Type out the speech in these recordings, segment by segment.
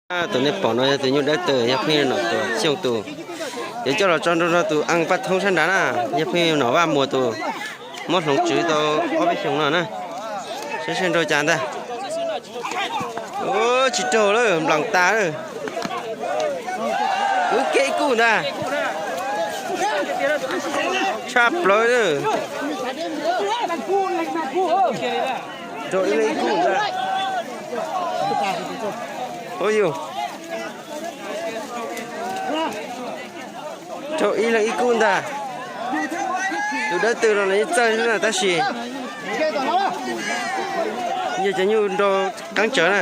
Tus nej pom no yog tus nyuj dawb tawg, yog phooj ywg Nom Tuam Xyooj tus. Yuav coj los tso nrau rau tus Eej Paj Thoob sab nrad na, yog phooj ywg Nom Vaj Muas tus, muab hloov tswv tau ob peb xyoos no na. Saib seb nrau cas ntag. Tsis raug lawm, nplam tas lawm. Kwv kiag ib kub ntag. Tshaj plaws lawm. Raug ib leeg ib kub ntag. Ub yus, raug ib leeg ib kub ntag. Tus dawb tawg no los yeej txawj xwb na, tab sis yog cov nyuj nrau qeeb tsawv na.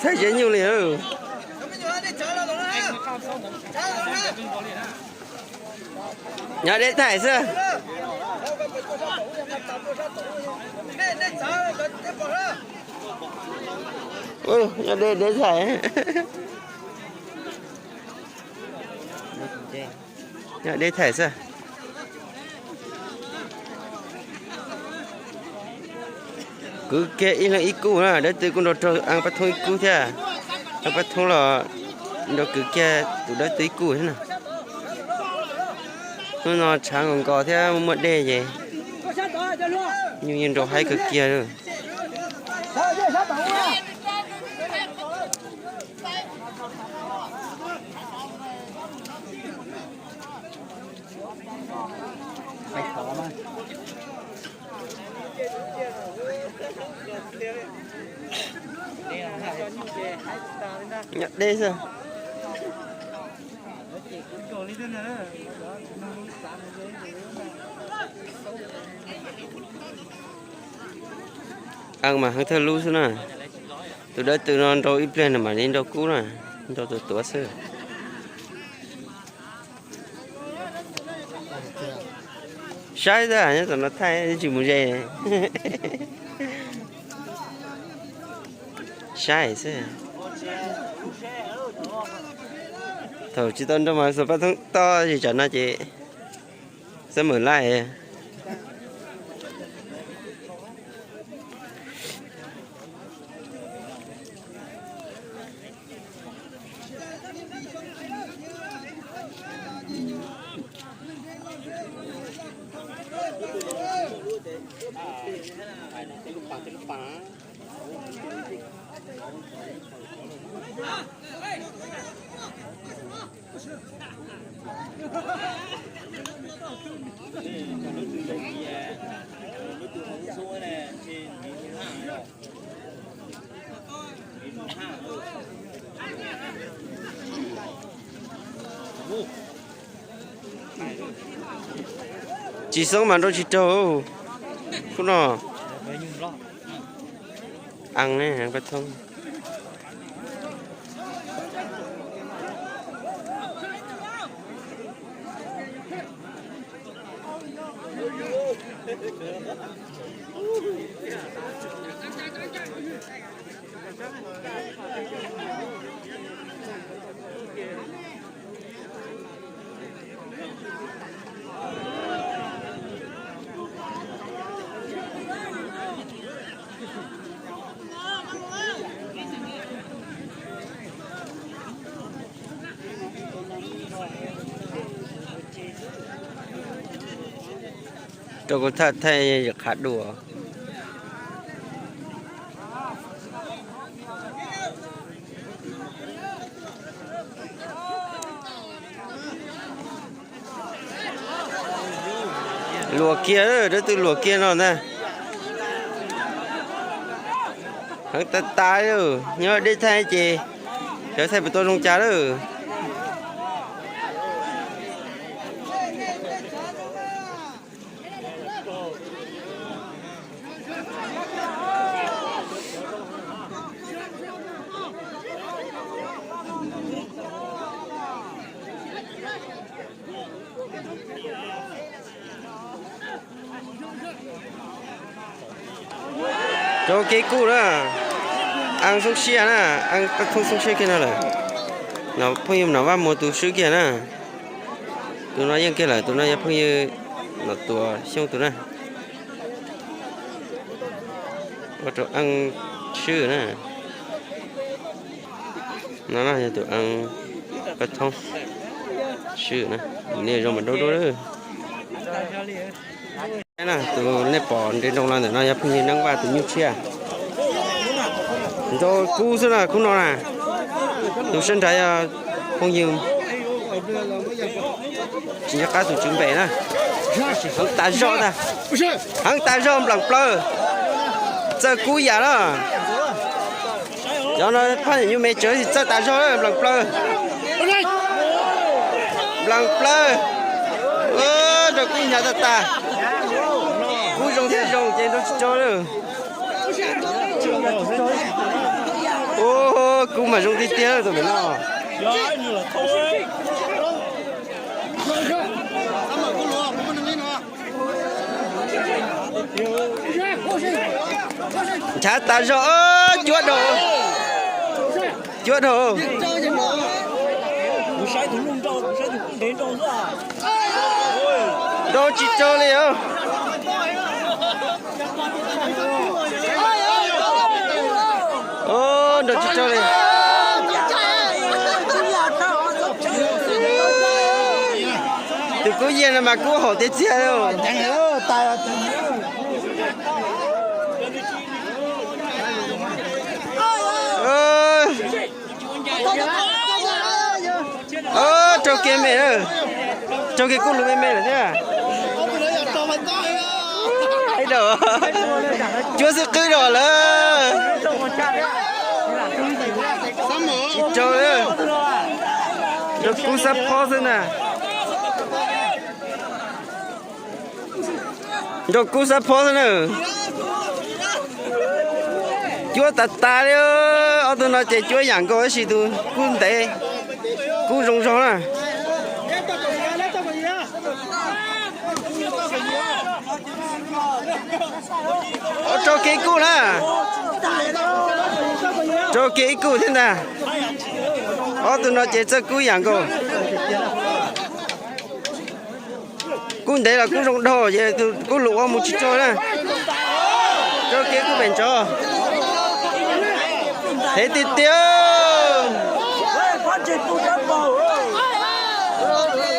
Thaij tsev nyuj li. Nyob deb thaij xwb. Nyob deb deb thaij. Nyob deb thaij xwb. Kwv kiag ib leeg ib kub na, dawb tawg kuj nrau raug Eej Paj Thoob ib kub thiab. Eej Paj Thoob los nrau kwv kiag tus dawb tawg ib kub thiab na. Hnub no tshav nkaus nkaus thiab muaj dej ces nyuj yeej nrau haib kawg kiag. Nyob deb xwb. Eej mas heev thawj lub xwb na. Tus dawb tawg no nrau ib pliag nws mam li nrau kub na, nrau tuav tuav xwb. Saib xwb, nyob tom no thaij tsis mus ze. Saib xwb. Thaum tsis tau nrau mas xuas paj thoob tob zim tsam no ces xab mawm laij. Tsis xoob mas nrau tsis raug. Khub no. Eej ne, Eej Paj Thoob. Rau kuv tham thaij qhav dua. Luam kiag, dawb tawg luam kiag no ntag. Heev tas tas li, nyob deb thaij ces xyov thaij puas tau zoo cas lawm. Rau kev kuj na, Eej xoob siab na, Eej Paj Thoob xoob siab kiag no lawm. No phooj ywg Nom Vaj Muas tus swb kiag na. Tus no yeej kiag lawm, tus no yog phooj ywg Nom Tuam Xyooj tus na. Ua rau Eeb Swb na. No yog tus Eeb Paj Thoob Swb na. Nej zoo mas dua dua lawm. Tus nej pom nres nroo los ntawm no yog phooj ywg Neeb Vaj tus nyuj tshiab. Nrau kub xwb na khub no na. Tus sab nrad yog phooj ywg tsis nco qab tus tswv npe na. Heev tas zog ntag. Heev tas zog npleem plaws. Txawj kub yam na. Cov no phab nyuam nyuj me tsawv txawj tas zog npleem plaws. Npleem plaws. Nrau kub hnyav tag tag. Kub zoo thiab zoo ces nrau tsis tso lawm. Ua kub mas zoo tiag tiag tus ntawm no. Nchav tas zog, cuab dhau. Cuab dhau. Nrau tsis tso li os. Nrau tsis tso li. Tus kub yig no mas kub haum tiag tiag li. Raug kiag me, raug kiag kub lug me me lawm thiab. Cuab xwb qwb rau lawm. Tsis raug, nrau kub xab phob xwb na. Nrau kub xab phob xwb na. Cuab tas tas li. Ob tug no ces cuab yam nkaus tab sis tus kub ntev, kub zoo zog na. Raug kiag ib kub na. Raug kiag ib kub thiab ntag. Ob tug no ces txawj kub yam nkaus. Kub ntev los kub zoo dhau ces tus kub lug ua mus tsis raug na. Raug kiag kub pem ntsa. Heev tiag tiag.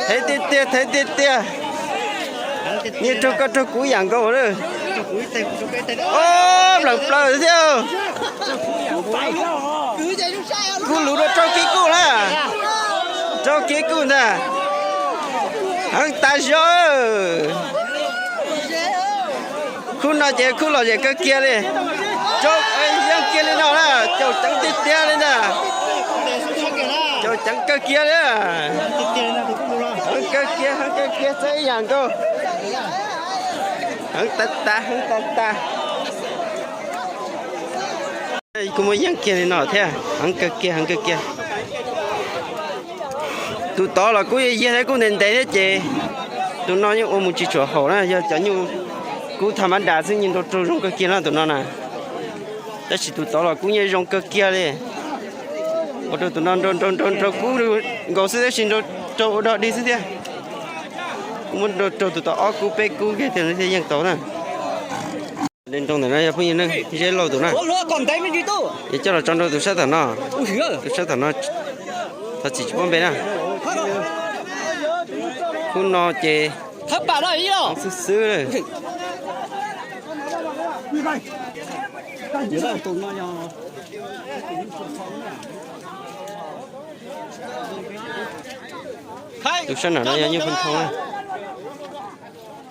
Heev tiag tiag, heev tiag tiag. Nyias raug koj raug kuv yam nkaus lawm. Ob, npleem plaws thiab. Kub lug dua raug kiag kub na. Raug kiag kub ntag. Heev tas zog. Kub no ces kub lom zem kawg kiag li. Yeej kiag li no na, caum ceev tiag tiag li ntag. Caum ceev kawg kiag li. Heev kawg kiag, heev kawg kiag, txawj ib yam nkaus. Heev tas tas, heev tas tas. Kuj muaj yeej kiag li no thiab, heev kawg kiag, heev kawg kiag. Tus tod los kub yag thiab kub ntev ntev thiab ces tus no yeej ua mus tsis tshua haum na, yog cov nyuj kub tham mab das xwb yeej nrau raug zoo kawg kiag na tus no na. Tab sis tus tod los kub yeej zoo kawg kiag li. Ua rau tus no nrau nrau nrau nrau kub nkaus xwb tab sis nrau raug ua dog dig xwb thiab. Kuj muab nrau raug tus tod ob kub peb kub kiag thiaj yeej tau na. Nroo ntawm no yog phooj ywg Neej Zeb Lauj tus na. Es coj los tso nrau tus sab tom no. Tus sab tom no thov txim tsis paub npe na. Khub no ces xwb xwb. Tus sab nram no yog nyuj pheej thoo na.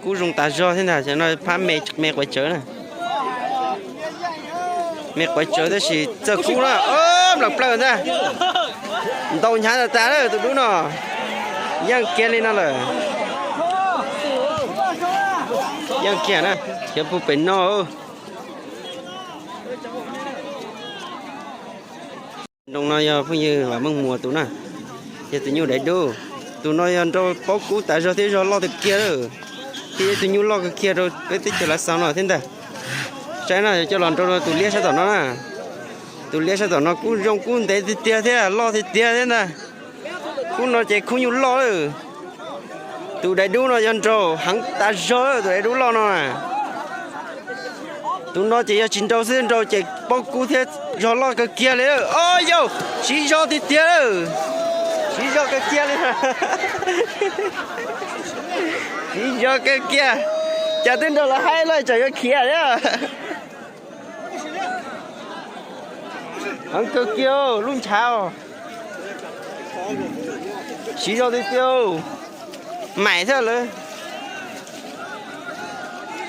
Kub zoo tas zog thiab ntag, cov no phab me, me quav tsawv na. Me quav tsawv tab sis txawj kub na, nplam plaws ntag. Ntaus hnyav tas tas lawm tus dub no. Yeej kiag li no lawm. Yeej kiag na, khiav puag pem no. Nroo no yog phooj ywg Vam Meej Muas tus na, yog tus nyuj daiv dub. Tus no yog nrau paub kub tas zog thiab zog loj tiag kiag lawm, thiab yog tus nyuj loj kawg kiag rau peb teb chaws Lav Xaus no thiab ntag. Saib no yog coj los nrau rau tus liab sab tom no na. Tus liab sab tom no kub zoo kub ntev tiag tiag thiab loj tiag tiag thiab ntag. Kub no ces kub nyuj loj lawm. Tus daim duab no yog nraug heev tas zog, tus daim duab loj no na. Tus no ces yog tsis nraug xwb, nraug ces paub kub thiab zog loj kawg kiag li. O yau, siv zog tiag tiag lawm. Siv zog kawg kiag li. Siv zog kawg kiag. Cas twb nraug los haib loj tsam yuav khiav thiab. Heev kawg kiag lub ntshav. Siv zog tiag tiag. Maim thiab lawm.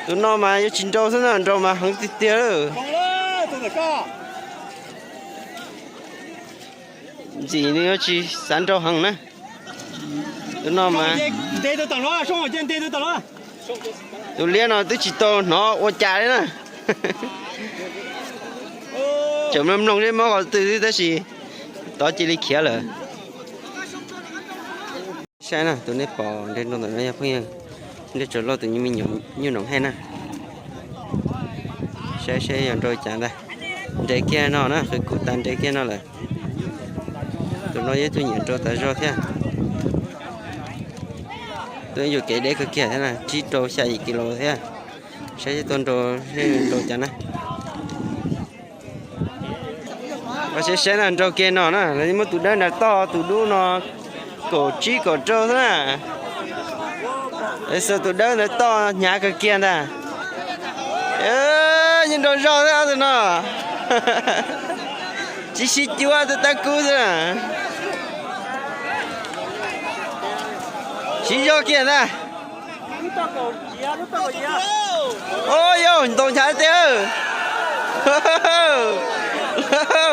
Tus no mas yuav tsis nraug xwb na, nraug mas heev tiag tiag lawm. Ntxim nws yuav tsis xav nraug heev na. Tus no mas, tus liab no twb tsis tau hnov ua cas li na. Tseem mloog mloog zeb mob qhov twg xwb tab sis tod cia li khiav lawm. Saib na, tus nej pom nres nroo ntawm no yog phooj ywg, nres tsaus loj tus me nyuam nyuj noom hej na. Saib saib yog nraug cas ntag. Nres kiag no na, qhwv kub tas nres kiag no lawm. Tus no yog ib tug nyiam nraug tas zog thiab. Tus yuam kev deb kawg kiag thiab na, tsib rau xya yim kis lus thiab. Saib seb tua nraug, nraug cas na. Saib saib na, nraug kiag no na, lawv muab tus dawb nrad toj tus dub no kaum tsib kaum rau xwb na. Xuas tus dawb ntawd toj hnyav kawg kiag ntag. Yeej nraug zog xwb ob tug no. Tsis sib cuab, tab tab kub xwb na. Siv zog kiag ntag. O yau, ntaus hnyav tiag.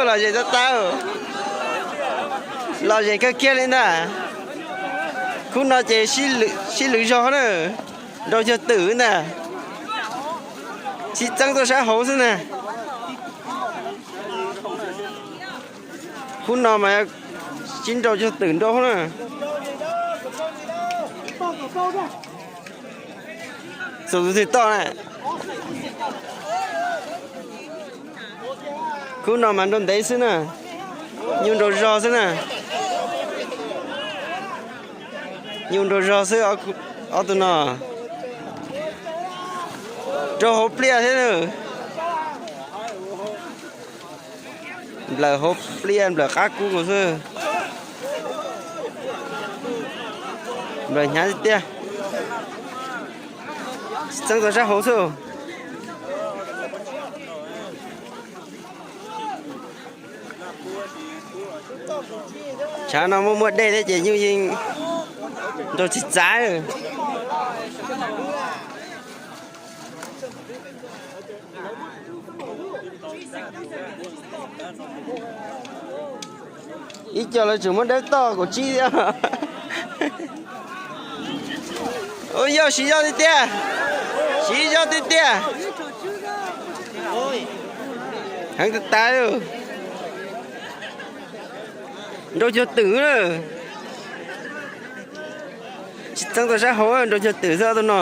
Lom zem tab tab. Lom zem kawg kiag li ntag. Khub no ces sib lwv zog na. Nraug cuag twm ntag. Sib txeeb tuaj sab hauv xwb na. Khub no mas sib nraug cuag twm nraug na. Xus tus twg toj na. Khub no mas nraug ntev xwb na. Nyuj nraug zog xwb na. Nyuj nraug zog xwb ob tug no. Rau hauv pliaj thiab. Nplawm hauv pliaj, nplawm qab kub nkaus xwb. Nplawm hnyav tiag tiag. Txeeb tau sab hauv xwb. Tshav no muaj muaj dej thiab ces nyuj yeej nraug tsis txav. Ib co lawv tseem muab dawb toj kaum tsib thiab. Ua yog siv zog tiag tiag, siv zog tiag tiag. Heev tas tas. Nraug cuag twm na. Tsis txeeb tau sab hauv, nraug cuag twm xwb ob tug no.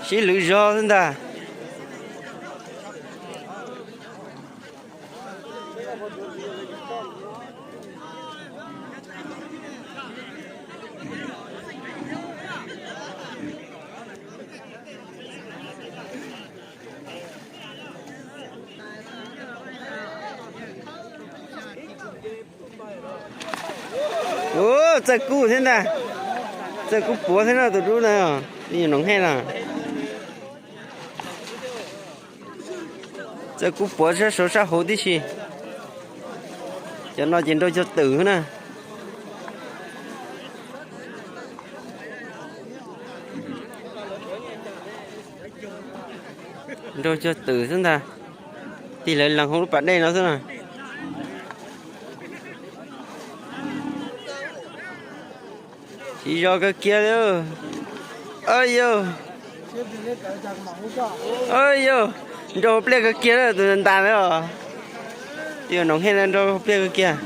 Sib lwv zog xwb ntag. Ua, txawj kub thiab ntag. Txawj kub puav thiab no tus dub na. Li nyuam noov hej no. Txawj kub puav sab saud sab hauv tib si. Cov no ces nraug cuag twm na. Nraug cuag twm xwb ntag. Tig lawv lees hauv lub pas dej no xwb na. Siv zog kawg kiag li. Yog, nraug pliaj kawg kiag tus ntas ntawd os. Tus noov hej no nraug pliaj kawg kiag.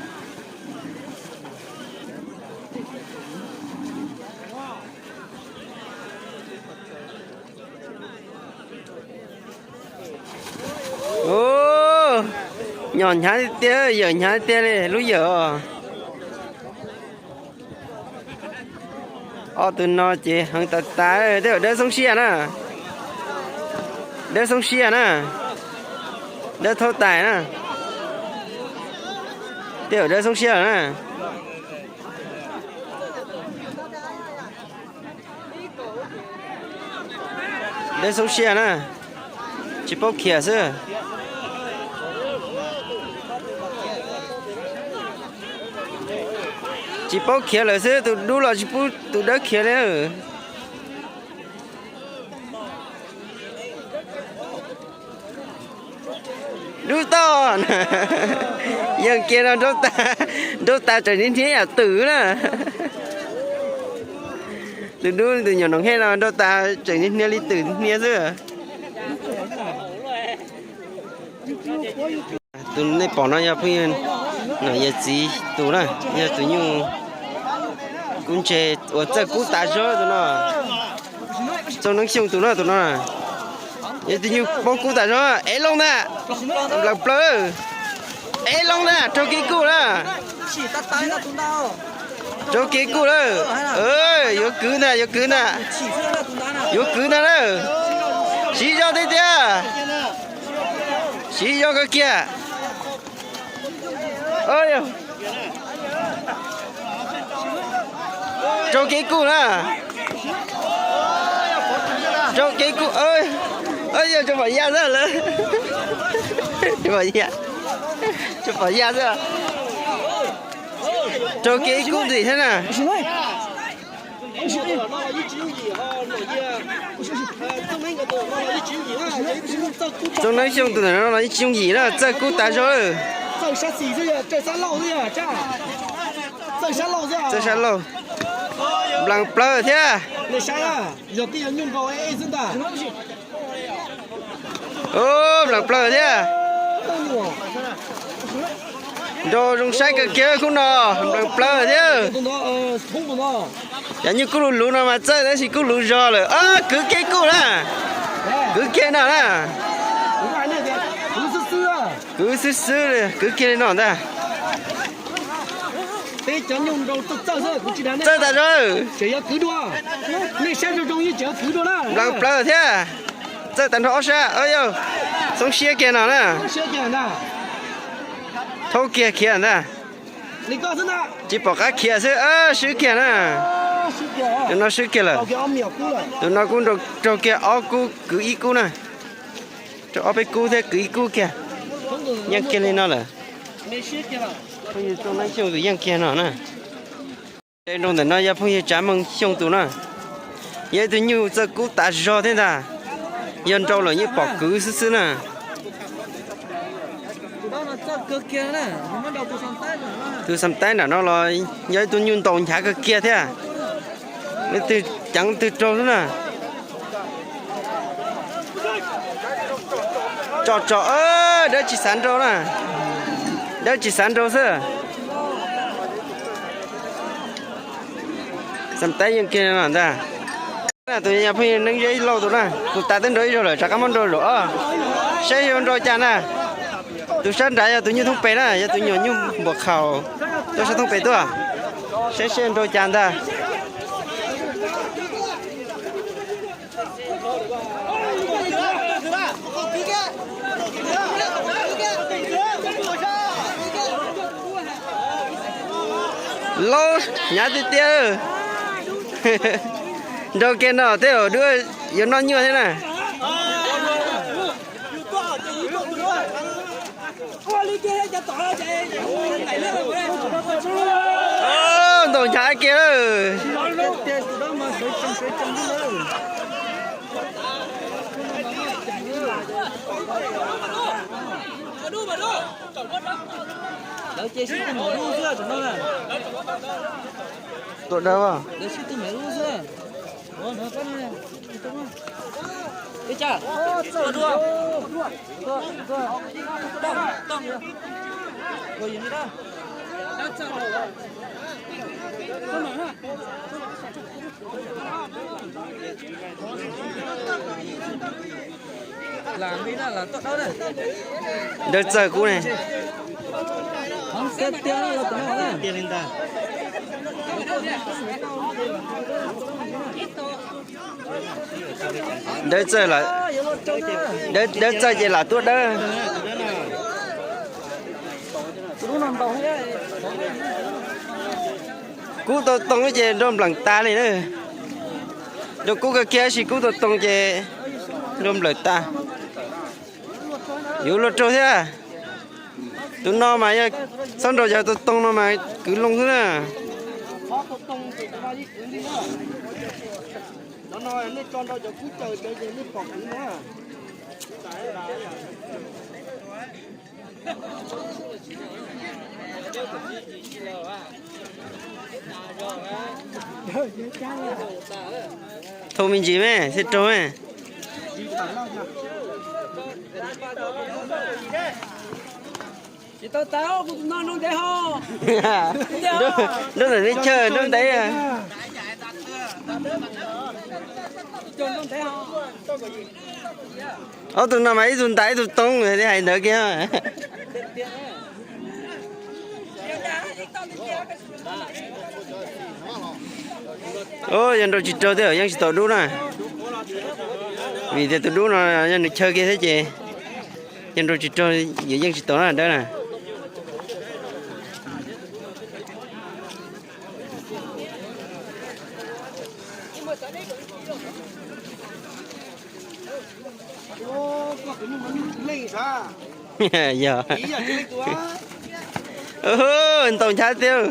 No hnyav tiag, yawm hnyav tiag li lub yawm os. Ob tug no ces heev tas tas, tej zaum dawb xoob siab na. Dawb xoob siab na. Dawb thaub tais na. Tej zaum dawb xoob siab lawm na. Dawb xoob siab na, tsis paub khiav xwb. Tsis paub khiav lawm xwb, tus dub los tsis pub tus dawb khiav li. Dub toj, yeej kiag no nraub tas, nraub tas tseem hniab hniab yam twm na. Tus dub tus nyuam noom hej no nraub tas tseem hniab li twm hniab xwb. Tus nej pom no yog phooj ywg Nom Yawg txiv tus na, yog tus nyuj kub ntse uas txawj kub tas zog tus no. Txooj Neeb Xyooj tus no, tus no yog tus nyuj paub kub tas zog. Ev loo ntag, nplas plaws. Ev loo ntag, raug kev kub na. Raug kev kub lawm. Yuav kwv ntag, yuav kwv ntag. Yuav kwv ntag na. Siv zog tiag tiag. Siv zog kawg kiag. Raug kev kub na. Raug kev kub. Yog tsuas pom yaj xwb lawm. Tsuas pom yaj, tsuas pom yaj xwb. Raug kev kub ntxim thiab na. Txooj Neeb Xyooj tus ntawm no los yeej tsis yooj yim na, txawj kub tas zog lawm. Txawj sab laug, nplas plaws thiab. Nplas plaws thiab. Nrau zoo saib kawg kiag khub no, nplas plaws thiab. Cov nyuj kub luv luv no mas txawj tab sis kub luv zog lawm. Kwv kiag kub na. Kwv kiag no na. Kwv xwb xwb li, kwv kiag li no ntag. Txawj tas zog. Nplas plaws thiab. Txawj tag nrho ob sab. Yog xoob siab kiag no na. Thaub kiag khiav ntag. Tsis pom qab khiav xwb, swb kiag na. Tus no swb kiag lawm. Tus no kuj raug kiag ob kub, kwv ib kub na. Raug ob peb kub thiab kwv ib kub kiag. Yeej kiag li no lawm. Phooj ywg Txooj Neeb Xyooj tus yeej kiag no na. Nrau ntawm no yog phooj ywg Tsav Meeg Xyooj tus na. Yog ib tug nyuj txawj kub tas zog thiab ntag. Yog nrau lawm yeej pom kwv xwb xwb na. Tus xam taib nram no los yog ib tug nyuj ntaus nchav kawg kiag thiab. Leej twg ceev twg raug xwb na. Tso tso, dawb tsis xav nrau na. Dawb tsis xav nrau xwb. Xam taib yeej kiag no ntag. Tus yog phooj ywg Neeb Zeb Lauj tus na, kuv tas twb nrau ib zaug lawm, rov qab muab nrau zaum ob. Saib yuav nrau cas na. Tus sab nrad yog tus nyuj thoob pem na, yog tus nyuam nyuj npuam khaum tuaj sab thoob pem tuaj. Saib seb nrau cas ntag. Laub hnyav tiag tiag. Nrau kiag no tej zaum dua yuav noj nyuaj thiab na. Ntaus nchav kiag lawm. Tuaj dawb. Dawb txawj kub ne. Dawb txawj, dawb txawj ces lam tuaj dawb. Kub tau too ces nrau npleem tas li na. Nrau kub kawg kiag sis kub tau too ces nrau npleem tas. Yuav luag raug thiab. Tus no mas yog txhob nrau cov tau too no mas kwv loo xwb na. Thau me ntsis me thiaj raug me. Nrau ntawm me chaw nrau ntev. Ob tug no mas ib tug ntas ib tug too li hais ntawd kiag. Yog nrau tsis raug thiab yeej tsis tau dub na. Vim tias tus dub no yog nws chaw kiag thiab ces yog nrau tsis raug yuav yeej tsis tau na dawb na. Yog. Ntaus nchav tiag.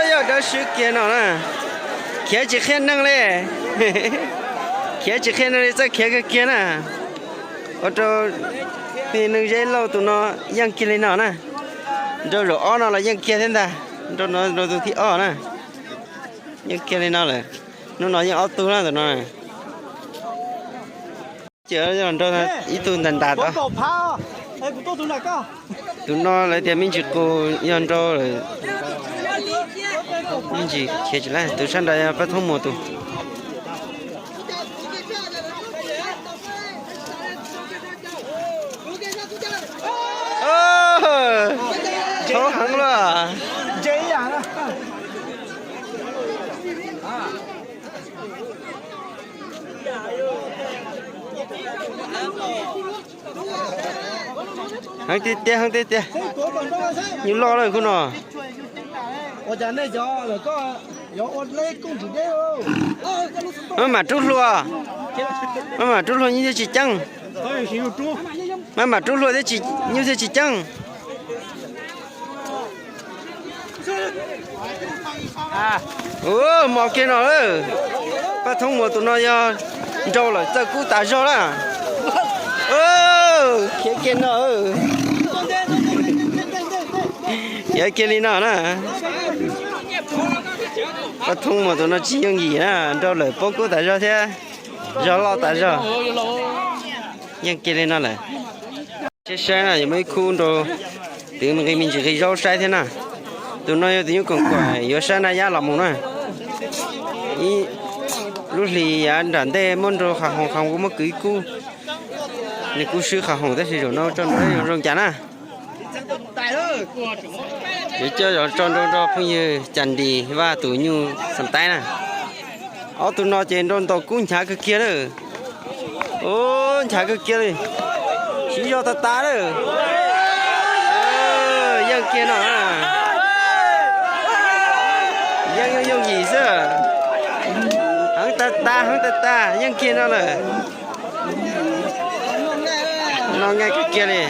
Yog dawb swb kiag no na. Khiav tsis qhia neeg li. Khiav tsis qhia neeg li, txawj khiav kawg kiag na. Ua rau tij neeg zeb lauj tus no yeej kiag li no na. Nrau zaum ob no los yeej kiag thiab ntag. Nrau no nrau tus thib ob na. Yeej kiag li no lawm. Hnub no yeej ob tug na tus no. Ces yog nrau ib tug ntas ntas tau. Tus no lawv tias me ntsis qus yog nrau lawm. Me ntsis khiav tsis lawm, tus sab nrad yog Paj Thoob Muas tus. Txhob heev luaj. Heev tiag tiag, heev tiag tiag. Nyuj loj lawm khub no. Maj mam rub hlua. Maj mam rub hlua nyuj thiaj tsis ceeb. Maj mam rub hlua thiab tsis, nyuj thiaj tsis ceeb. Ua mos kiag no lawm. Paj Thoob Muas tus no yog nrau lawm txawj kub tas zog na. Khiav kiag no. Khiav kiag li no na. Paj Thoob Muas tus no tsis yooj yim na, nrau lawm paub kub tas zog thiab zog loj tas zog. Yeej kiag li no lawm. Saib saib na, yuav muaj ib khub nrau twv nqi me ntsis nqi zaub saib thiab na. Tus no yog tus nyuj koom kuam yuav saib naj yab los mus na. Ib lub hlis yav nram ntej muab nrau qha hoos qha hoos kuj muab kwv ib kub. Nws kuj swb qha hoos tab sis zaum no tso nrau zoo zoo cas na. Yuav coj zov tso nrau nrog phooj ywg Cas Nris Vaj tus nyuj Xas Taib na. Ob tug no ces nrau ntaus kub nchav kawg kiag lawm. Nchav kawg kiag li. Siv zog tas tas lawm. Yeej kiag no. Yeej yooj yooj yim xwb. Heev tas tas, heev tas tas, yeej kiag no lawm. No nqaij kawg kiag li.